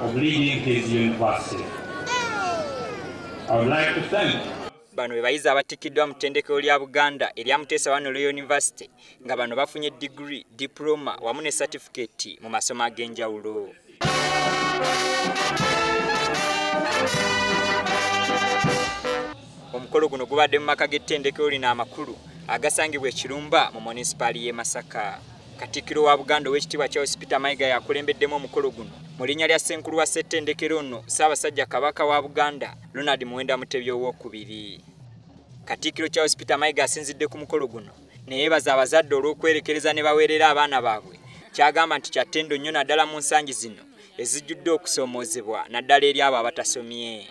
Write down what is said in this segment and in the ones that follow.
of leading his university. I would like to thank Bano be bayizi abatikkiddwa mu ttendekero lya Buganda erya Muteesa I Royal University nga bano bafunye degree, diploma wamu ne certificate mu masomo ag'enjawulo. Omukolo guno gubadde mu maka g'ettendekero lino amakulu agasangibwa e Kirumba mu munisipaali y'e Masaka. Katikkiro wa Buganda ow'ekitiibwa Charles Peter Mayiga yakulembeddemu omukolo guno mu linnya lya Ssenkulu wa Ssettendekero ono Ssaabasajja Kabaka wa Buganda Ronald Muwenda Mutebi Owookubiri. Katikkiro Charles Peter Mayiga asinzidde ku mukolo guno ne yeebaza abazadde olw'okwerekereza ne baweerera abaana baabwe, ky'agamba nti kya ttendo nnyo naddala mu nsangi zino ezijjudde okusoomoozebwa naddala eri abo abatasomye.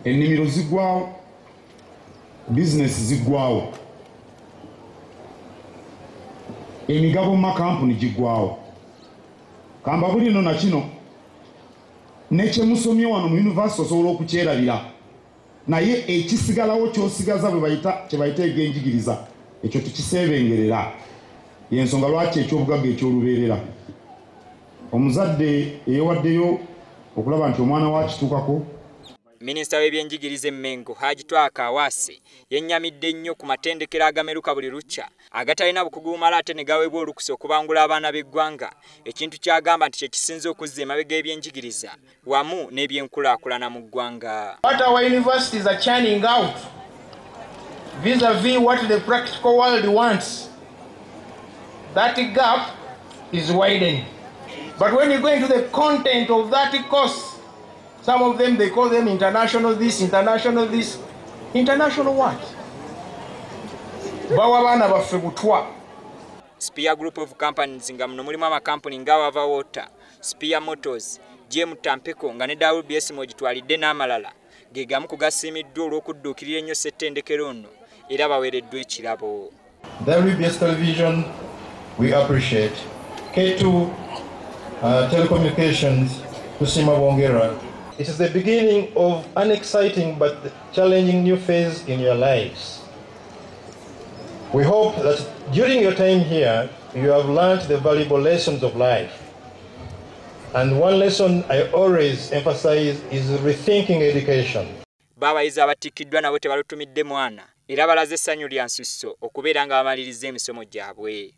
Ennimiro ziggwawo, bizinesi ziggwawo, emigabo mu makampuni giggwawo. Kamba buli eno na kino ne kye musomye wano mu yunivasite osobola okukyerabira, naye ekisigalawo ky'osigaza bwe bayita kye bayita ebyenjigiriza ekyo tukiseebengerera. Y'ensonga lwaki eky'obugagga eky'olubeerera. Omuzadde eyewaddeyo okulaba nti omwana we akituukako. Minisita w'ebyenjigiriza e Mmengo Haji Twaha Kaawaase yennyamidde nnyo ku matendekero agameruka buli lukya agatalina bukugu bumala ate ne gaweebwa olukusa okubangula abaana b'eggwanga, ekintu ky'agamba nti kye kisinze okuzza emabega ebyenjigiriza wamu n'ebyenkulaakulana mu ggwanga. What our universities are churning out vis-a-vis what the practical world wants, that gap is widening. But when you go into the content of that course, some of them, they call them international this, international this. International what? Bawa abaana baffe butwa. Spear Group of Companies nga muno mulimu amakampuni nga Wava Water, Spear Motors, GM Tampeko nga ne WBS mw'ogitwalidde n'amalala ge gamu ku gasiimiddwa olw'okudduukirira ennyo ssettendekero ono era baweereddwa ekirabo. WBS Television, we appreciate. K2 Telecommunications, Kusima Bongera. It is the beginning of an exciting but challenging new phase in your lives. We hope that during your time here, you have learned the valuable lessons of life. And one lesson I always emphasize is rethinking education. Baabayizi abatikkiddwa nabo tebalutumidde mwana era balaze essanyu lya nsusso okubeera nga bamaliriza emisomo gyabwe.